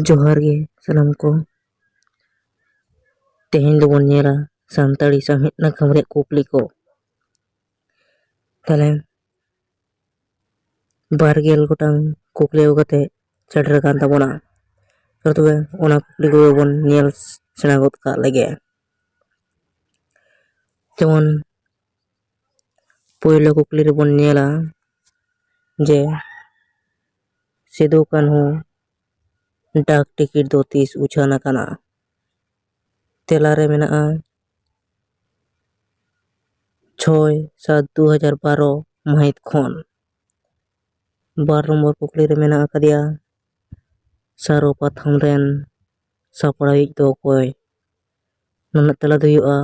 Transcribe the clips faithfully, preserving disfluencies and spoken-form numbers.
ᱡᱚᱦᱟᱨ ᱜᱮ ᱥᱟᱱᱟᱢ ᱠᱚ᱾ ᱛᱮᱦᱮᱧ ᱫᱚᱵᱚᱱ ᱧᱮᱞᱟ ᱥᱟᱱᱛᱟᱲᱤ ᱥᱟᱶᱦᱮᱫ ᱱᱟᱜᱟᱢ ᱨᱮᱭᱟᱜ ᱠᱩᱠᱞᱤ ᱠᱚ᱾ ᱛᱟᱦᱞᱮ ᱵᱟᱨ ᱜᱮᱞ ᱜᱚᱴᱟᱝ ᱠᱩᱠᱞᱤ ᱟᱹᱜᱩ ᱠᱟᱛᱮ ᱥᱮᱴᱮᱨ ᱟᱠᱟᱱ ᱛᱟᱵᱚᱱᱟ᱾ ᱪᱚᱞᱚ ᱛᱚᱵᱮ ᱚᱱᱟ ᱠᱩᱠᱞᱤ ᱠᱚᱜᱮ ᱵᱚᱱ ᱧᱮᱞ ᱥᱮᱬᱟ ᱜᱚᱫ ᱠᱟᱜ ᱞᱮᱜᱮ᱾ ᱡᱮᱢᱚᱱ ᱯᱳᱭᱞᱳ ᱠᱩᱠᱞᱤ ᱨᱮᱵᱚᱱ ᱧᱮᱞᱟ ᱡᱮ ᱥᱤᱫᱩ ᱠᱟᱹᱱᱦᱩ ᱰᱟᱠ ᱴᱤᱠᱤᱴ ᱫᱚ ᱛᱤᱥ ᱩᱪᱷᱟᱹᱱ ᱟᱠᱟᱱᱟ? ᱛᱮᱞᱟ ᱨᱮ ᱢᱮᱱᱟᱜᱼᱟ ᱪᱷᱚᱭ ᱥᱟᱛ ᱫᱩ ᱦᱟᱡᱟᱨ ᱵᱟᱨᱚ ᱢᱟᱹᱦᱤᱛ ᱠᱷᱚᱱ᱾ ᱵᱟᱨ ᱱᱚᱢᱵᱚᱨ ᱠᱩᱠᱞᱤ ᱨᱮ ᱢᱮᱱᱟᱜ ᱟᱠᱟᱫᱮᱭᱟ ᱥᱟᱨᱚ ᱯᱟᱛᱷᱟᱢ ᱨᱮᱱ ᱥᱟᱯᱲᱟᱣᱤᱡ ᱫᱚ ᱚᱠᱚᱭ? ᱱᱚᱣᱟ ᱨᱮᱱᱟᱜ ᱛᱮᱞᱟ ᱫᱚ ᱦᱩᱭᱩᱜᱼᱟ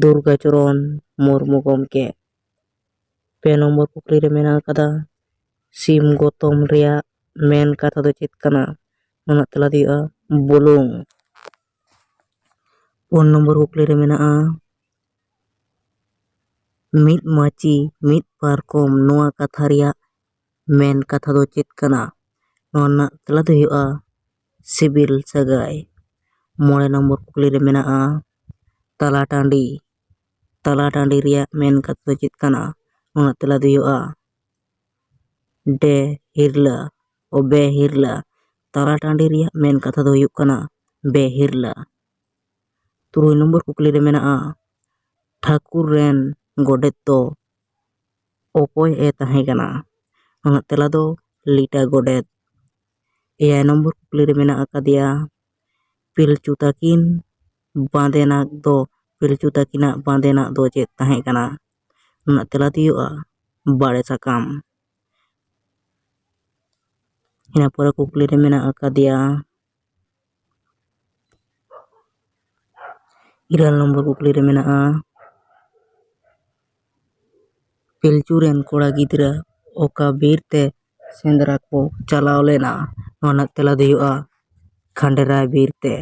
ᱫᱩᱨᱜᱟᱪᱚᱨᱚᱱ ᱢᱩᱨᱢᱩ ᱜᱚᱢᱠᱮ᱾ ᱯᱮ ᱱᱚᱢᱵᱚᱨ ᱠᱩᱠᱞᱤ ᱨᱮ ᱢᱮᱱᱟᱜ ᱟᱠᱟᱫᱟ ᱥᱤᱢ ᱜᱚᱛᱚᱢ ᱨᱮᱭᱟᱜ ᱢᱮᱱ ᱠᱟᱛᱷᱟ ᱫᱚ ᱪᱮᱫ ᱠᱟᱱᱟ? ᱱᱚᱣᱟ ᱨᱮᱱᱟᱜ ᱛᱮᱞᱟ ᱫᱚ ᱦᱩᱭᱩᱜᱼᱟ ᱵᱩᱞᱩᱝ᱾ ᱯᱩᱱ ᱱᱚᱢᱵᱚᱨ ᱠᱩᱠᱞᱤ ᱨᱮ ᱢᱮᱱᱟᱜᱼᱟ ᱢᱤᱫ ᱢᱟᱹᱪᱤ ᱢᱤᱫ ᱯᱟᱨᱠᱚᱢ ᱱᱚᱣᱟ ᱠᱟᱛᱷᱟ ᱨᱮᱭᱟᱜ ᱢᱮᱱ ᱠᱟᱛᱷᱟ ᱫᱚ ᱪᱮᱫ ᱠᱟᱱᱟ? ᱱᱚᱣᱟ ᱨᱮᱱᱟᱜ ᱛᱮᱞᱟ ᱫᱚ ᱦᱩᱭᱩᱜᱼᱟ ᱥᱤᱵᱤᱞ ᱥᱟᱹᱜᱟᱹᱭ᱾ ᱢᱚᱬᱮ ᱱᱚᱢᱵᱚᱨ ᱠᱩᱠᱞᱤ ᱨᱮ ᱢᱮᱱᱟᱜᱼᱟ ᱛᱟᱞᱟ ᱴᱟᱺᱰᱤ᱾ ᱛᱟᱞᱟ ᱴᱟᱺᱰᱤ ᱨᱮᱭᱟᱜ ᱢᱮᱱ ᱠᱟᱛᱷᱟ ᱫᱚ ᱪᱮᱫ ᱠᱟᱱᱟ? ᱚᱱᱟ ᱛᱮᱞᱟ ᱫᱚ ᱦᱩᱭᱩᱜᱼᱟ ᱰᱮ ᱦᱤᱨᱞᱟᱹ, ᱚᱵᱮ ᱦᱤᱨᱞᱟᱹ᱾ ᱛᱟᱞᱟ ᱴᱟᱺᱰᱤ ᱨᱮᱭᱟᱜ ᱢᱮᱱ ᱠᱟᱛᱷᱟ ᱫᱚ ᱦᱩᱭᱩᱜ ᱠᱟᱱᱟ ᱵᱮ ᱦᱤᱨᱞᱟᱹ᱾ ᱛᱩᱨᱩᱭ ᱱᱚᱢᱵᱚᱨ ᱠᱩᱠᱞᱤ ᱨᱮ ᱢᱮᱱᱟᱜᱼᱟ ᱴᱷᱟᱹᱠᱩᱨ ᱨᱮᱱ ᱜᱚᱰᱮᱛ ᱫᱚ ᱚᱠᱚᱭ ᱮ ᱛᱟᱦᱮᱸ ᱠᱟᱱᱟ? ᱚᱱᱟ ᱛᱮᱞᱟ ᱫᱚ ᱞᱤᱴᱟ ᱜᱚᱰᱮᱛ᱾ ᱮᱭᱟᱭ ᱱᱚᱢᱵᱚᱨ ᱠᱩᱠᱞᱤ ᱨᱮ ᱢᱮᱱᱟᱜ ᱟᱠᱟᱫᱮᱭᱟ ᱯᱤᱞᱪᱩ ᱛᱟᱹᱠᱤᱱ ᱵᱟᱸᱫᱮᱱᱟᱜ ᱫᱚ, ᱯᱤᱞᱪᱩ ᱛᱟᱹᱠᱤᱱᱟᱜ ᱵᱟᱸᱫᱮᱱᱟᱜ ᱫᱚ ᱪᱮᱫ ᱛᱟᱦᱮᱸ ᱠᱟᱱᱟ? ᱚᱱᱟ ᱛᱮᱞᱟ ᱫᱚ ᱦᱩᱭᱩᱜᱼᱟ ᱵᱟᱲᱮ ᱥᱟᱠᱟᱢ᱾ ᱤᱱᱟᱹ ᱯᱚᱨᱮ ᱠᱩᱠᱞᱤ ᱨᱮ ᱢᱮᱱᱟᱜ ᱟᱠᱟᱫᱮᱭᱟ ᱤᱨᱟᱹᱞ ᱱᱚᱢᱵᱚᱨ ᱠᱩᱠᱞᱤ ᱨᱮ ᱢᱮᱱᱟᱜᱼᱟ ᱯᱤᱞᱪᱩ ᱨᱮᱱ ᱠᱚᱲᱟ ᱜᱤᱫᱽᱨᱟᱹ ᱚᱠᱟ ᱵᱤᱨ ᱛᱮ ᱥᱮᱸᱫᱽᱨᱟ ᱠᱚ ᱪᱟᱞᱟᱣ ᱞᱮᱱᱟ? ᱱᱚᱣᱟ ᱨᱮᱱᱟᱜ ᱛᱮᱞᱟ ᱫᱚ ᱦᱩᱭᱩᱜᱼᱟ ᱠᱷᱟᱸᱰᱮᱨᱟᱭ ᱵᱤᱨ ᱛᱮ᱾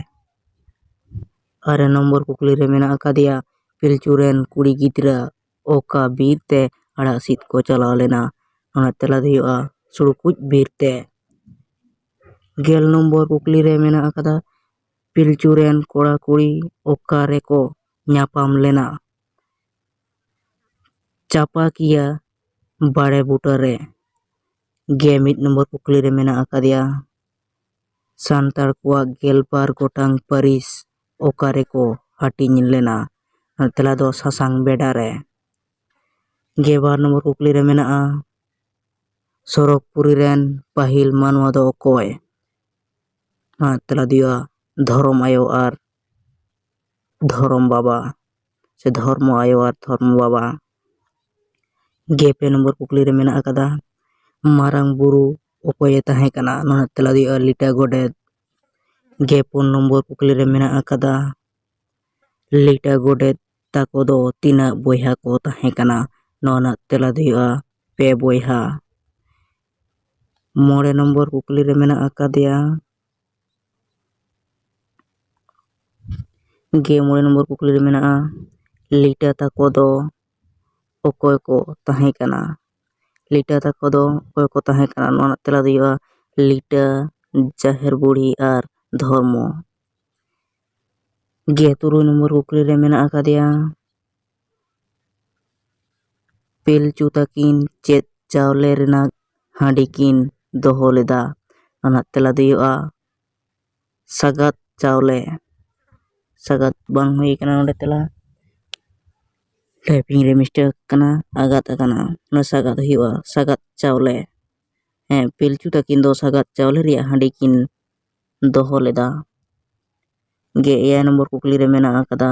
ᱟᱨᱮ ᱱᱚᱢᱵᱚᱨ ᱠᱩᱠᱞᱤ ᱨᱮ ᱢᱮᱱᱟᱜ ᱟᱠᱟᱫᱮᱭᱟ ᱯᱤᱞᱪᱩ ᱨᱮᱱ ᱠᱩᱲᱤ ᱜᱤᱫᱽᱨᱟᱹ ᱚᱠᱟ ᱵᱤᱨ ᱛᱮ ᱟᱲᱟᱜ ᱥᱤᱫ ᱠᱚ ᱪᱟᱞᱟᱣ ᱞᱮᱱᱟ? ᱚᱱᱟ ᱛᱮᱞᱟ ᱫᱚ ᱦᱩᱭᱩᱜᱼᱟ ᱥᱩᱲᱠᱩᱡ ᱵᱤᱨ ᱛᱮ᱾ ᱜᱮᱞ ᱱᱚᱢᱵᱚᱨ ᱠᱩᱠᱞᱤ ᱨᱮ ᱢᱮᱱᱟᱜ ᱟᱠᱟᱫᱟ, ᱯᱤᱞᱪᱩ ᱨᱮᱱ ᱠᱚᱲᱟ ᱠᱩᱲᱤ ᱚᱠᱟ ᱨᱮᱠᱚ ᱧᱟᱯᱟᱢ ᱞᱮᱱᱟ? ᱪᱟᱯᱟᱠᱤᱭᱟᱹ ᱵᱟᱲᱮ ᱵᱩᱴᱟᱹ ᱨᱮ᱾ ᱜᱮ ᱢᱤᱫ ᱱᱚᱢᱵᱚᱨ ᱠᱩᱠᱞᱤ ᱨᱮ ᱢᱮᱱᱟᱜ ᱟᱠᱟᱫᱮᱭᱟ, ᱥᱟᱱᱛᱟᱲ ᱠᱚᱣᱟᱜ ᱜᱮᱞᱵᱟᱨ ᱜᱚᱴᱟᱝ ᱯᱟᱹᱨᱤᱥ ᱚᱠᱟ ᱨᱮᱠᱚ ᱦᱟᱹᱴᱤᱧ ᱞᱮᱱᱟ? ᱛᱮᱞᱟ ᱫᱚ ᱥᱟᱥᱟᱝ ᱵᱮᱰᱟ ᱨᱮ᱾ ᱜᱮ ᱵᱟᱨ ᱱᱚᱢᱵᱚᱨ ᱠᱩᱠᱞᱤ ᱨᱮ ᱢᱮᱱᱟᱜᱼᱟ, ᱥᱚᱨᱚᱜᱽᱯᱩᱨᱤ ᱨᱮᱱ ᱯᱟᱹᱦᱤᱞ ᱢᱟᱱᱣᱟ ᱫᱚ ᱚᱠᱚᱭ? ᱛᱮᱞᱟ ᱫᱚ ᱦᱩᱭᱩᱜᱼᱟ ᱫᱷᱚᱨᱚᱢ ᱟᱭᱳ ᱟᱨ ᱫᱷᱚᱨᱚᱢ ᱵᱟᱵᱟ, ᱥᱮ ᱫᱷᱚᱨᱢᱚ ᱟᱭᱳ ᱟᱨ ᱫᱷᱚᱨᱢᱚ ᱵᱟᱵᱟ᱾ ᱜᱮ ᱯᱮ ᱱᱚᱢᱵᱚᱨ ᱠᱩᱠᱞᱤ ᱨᱮ ᱢᱮᱱᱟᱜ ᱟᱠᱟᱫᱟ, ᱢᱟᱨᱟᱝ ᱵᱩᱨᱩ ᱚᱠᱚᱭᱮ ᱛᱟᱦᱮᱸ ᱠᱟᱱᱟ? ᱱᱚᱣᱟ ᱨᱮᱱᱟᱜ ᱛᱮᱞᱟ ᱫᱚ ᱦᱩᱭᱩᱜᱼᱟ ᱞᱤᱴᱟᱹ ᱜᱚᱰᱮᱛ᱾ ᱜᱮ ᱯᱩᱱ ᱱᱚᱢᱵᱚᱨ ᱠᱩᱠᱞᱤ ᱨᱮ ᱢᱮᱱᱟᱜ ᱟᱠᱟᱫᱟ, ᱞᱤᱴᱟᱹ ᱜᱚᱰᱮᱛ ᱛᱟᱠᱚ ᱫᱚ ᱛᱤᱱᱟᱹᱜ ᱵᱚᱭᱦᱟ ᱠᱚ ᱛᱟᱦᱮᱸ ᱠᱟᱱᱟ? ᱱᱚᱣᱟ ᱨᱮᱱᱟᱜ ᱛᱮᱞᱟ ᱫᱚ ᱦᱩᱭᱩᱜᱼᱟ ᱯᱮ ᱵᱚᱭᱦᱟ᱾ ᱢᱚᱬᱮ ᱱᱚᱢᱵᱚᱨ ᱠᱩᱠᱞᱤ ᱨᱮ ᱢᱮᱱᱟᱜ ᱟᱠᱟᱫᱮᱭᱟ, ᱜᱮ ᱢᱚᱬᱮ ᱱᱚᱢᱵᱚᱨ ᱠᱩᱠᱞᱤ ᱨᱮ ᱢᱮᱱᱟᱜᱼᱟ, ᱞᱤᱴᱟᱹ ᱛᱟᱠᱚ ᱫᱚ ᱚᱠᱚᱭ ᱠᱚ ᱛᱟᱦᱮᱸ ᱠᱟᱱᱟ? ᱞᱤᱴᱟᱹ ᱛᱟᱠᱚ ᱫᱚ ᱚᱠᱚᱭ ᱠᱚ ᱛᱟᱦᱮᱸ ᱠᱟᱱᱟ? ᱱᱚᱣᱟ ᱨᱮᱱᱟᱜ ᱛᱮᱞᱟ ᱫᱚ ᱦᱩᱭᱩᱜᱼᱟ ᱞᱤᱴᱟᱹ, ᱡᱟᱦᱮᱨ ᱵᱩᱲᱦᱤ ᱟᱨ ᱫᱷᱚᱨᱢᱚ᱾ ᱜᱮ ᱛᱩᱨᱩᱭ ᱱᱚᱢᱵᱚᱨ ᱠᱩᱠᱞᱤ ᱨᱮ ᱢᱮᱱᱟᱜ ᱟᱠᱟᱫᱮᱭᱟ, ᱯᱤᱞᱪᱩ ᱛᱟᱹᱠᱤᱱ ᱪᱮᱫ ᱪᱟᱣᱞᱮ ᱨᱮᱱᱟᱜ ᱦᱟᱺᱰᱤ ᱠᱤᱱ ᱫᱚᱦᱚ ᱞᱮᱫᱟ? ᱚᱱᱟ ᱛᱮᱞᱟ ᱫᱚ ᱦᱩᱭᱩᱜᱼᱟ ᱥᱟᱜᱟᱫ ᱪᱟᱣᱞᱮ᱾ ᱥᱟᱜᱟᱫ ᱵᱟᱝ ᱦᱩᱭ ᱠᱟᱱᱟ ᱱᱚᱰᱮ ᱛᱮᱞᱟ, ᱴᱟᱭᱯᱤᱝ ᱨᱮ ᱢᱤᱥᱴᱮᱠ ᱠᱟᱱᱟ, ᱟᱜᱟᱫ ᱟᱠᱟᱱᱟ, ᱚᱱᱟ ᱥᱟᱜᱟᱫ ᱦᱩᱭᱩᱜᱼᱟ ᱥᱟᱜᱟᱫ ᱪᱟᱣᱞᱮ᱾ ᱦᱮᱸ, ᱯᱤᱞᱪᱩ ᱛᱟᱹᱠᱤᱱ ᱫᱚ ᱥᱟᱜᱟᱫ ᱪᱟᱣᱞᱮ ᱨᱮᱭᱟᱜ ᱦᱟᱺᱰᱤ ᱠᱤᱱ ᱫᱚᱦᱚ ᱞᱮᱫᱟ᱾ ᱜᱮ ᱮᱭᱟᱭ ᱱᱚᱢᱵᱚᱨ ᱠᱩᱠᱞᱤ ᱨᱮ ᱢᱮᱱᱟᱜ ᱟᱠᱟᱫᱟ,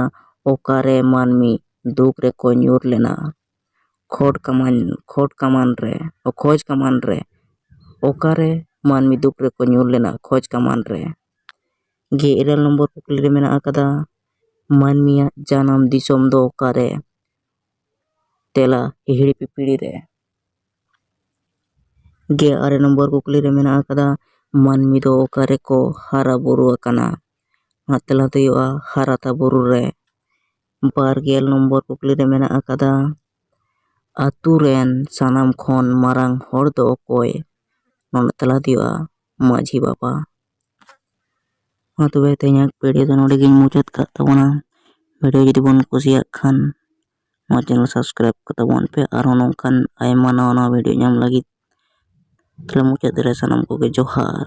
ᱚᱠᱟᱨᱮ ᱢᱟᱹᱱᱢᱤ ᱫᱩᱠ ᱨᱮᱠᱚ ᱧᱩᱨ ᱞᱮᱱᱟ? ᱠᱷᱚᱰ ᱠᱟᱢᱟᱱ, ᱠᱷᱚᱰ ᱠᱟᱢᱟᱱ ᱨᱮ, ᱠᱷᱚᱡᱽ ᱠᱟᱢᱟᱱ ᱨᱮ᱾ ᱚᱠᱟᱨᱮ ᱢᱟᱹᱱᱢᱤ ᱫᱩᱠ ᱨᱮᱠᱚ ᱧᱩᱨ ᱞᱮᱱᱟ? ᱠᱷᱚᱡᱽ ᱠᱟᱢᱟᱱ ᱨᱮ᱾ ᱜᱮ ᱤᱨᱟᱹᱞ ᱱᱚᱢᱵᱚᱨ ᱠᱩᱠᱞᱤ ᱨᱮ ᱢᱮᱱᱟᱜ ᱟᱠᱟᱫᱟ, ᱢᱟᱹᱱᱢᱤᱭᱟᱜ ᱡᱟᱱᱟᱢ ᱫᱤᱥᱚᱢ ᱫᱚ ᱚᱠᱟᱨᱮ? ᱛᱮᱞᱟ, ᱦᱤᱦᱤᱲᱤ ᱯᱤᱯᱤᱲᱤ ᱨᱮ᱾ ᱜᱮ ᱟᱨᱮ ᱱᱚᱢᱵᱚᱨ ᱠᱩᱠᱞᱤ ᱨᱮ ᱢᱮᱱᱟᱜ ᱟᱠᱟᱫᱟ, ᱢᱟᱹᱱᱢᱤ ᱫᱚ ᱚᱠᱟ ᱨᱮᱠᱚ ᱦᱟᱨᱟ ᱵᱩᱨᱩ ᱟᱠᱟᱱᱟ? ᱚᱱᱟ ᱛᱮᱞᱟ ᱫᱚ ᱦᱩᱭᱩᱜᱼᱟ ᱦᱟᱨᱟᱛᱟ ᱵᱩᱨᱩ ᱨᱮ᱾ ᱵᱟᱨ ᱜᱮᱞ ᱱᱚᱢᱵᱚᱨ ᱠᱩᱠᱞᱤ ᱨᱮ ᱢᱮᱱᱟᱜ ᱟᱠᱟᱫᱟ, ᱟᱛᱳ ᱨᱮᱱ ᱥᱟᱱᱟᱢ ᱠᱷᱚᱱ ᱢᱟᱨᱟᱝ ᱦᱚᱲ ᱫᱚ ᱚᱠᱚᱭ? ᱱᱚᱣᱟ ᱨᱮᱱᱟᱜ ᱛᱮᱞᱟ ᱫᱚ ᱦᱩᱭᱩᱜᱼᱟ ᱢᱟᱹᱡᱷᱤ ᱵᱟᱵᱟ᱾ ᱢᱟ ᱛᱚᱵᱮ ᱛᱮᱦᱮᱧᱟᱜ ᱵᱷᱤᱰᱤᱭᱳ ᱫᱚ ᱱᱚᱰᱮ ᱜᱤᱧ ᱢᱩᱪᱟᱹᱫ ᱠᱟᱜ ᱛᱟᱵᱚᱱᱟ᱾ ᱵᱷᱤᱰᱤᱭᱳ ᱡᱩᱫᱤ ᱵᱚᱱ ᱠᱩᱥᱤᱭᱟᱜ ᱠᱷᱟᱱ ᱱᱚᱣᱟ ᱪᱮᱱᱮᱞ ᱥᱟᱵᱥᱠᱨᱟᱭᱤᱵ ᱠᱟᱛᱟ ᱵᱚᱱ ᱯᱮ, ᱟᱨᱦᱚᱸ ᱱᱚᱝᱠᱟᱱ ᱟᱭᱢᱟ ᱱᱟᱣᱟ ᱱᱟᱣᱟ ᱵᱷᱤᱰᱤᱭᱳ ᱧᱟᱢ ᱞᱟᱹᱜᱤᱫ᱾ ᱛᱟᱦᱞᱮ ᱢᱩᱪᱟᱹᱫ ᱨᱮ ᱥᱟᱱᱟᱢ ᱠᱚᱜᱮ ᱡᱚᱦᱟᱨ᱾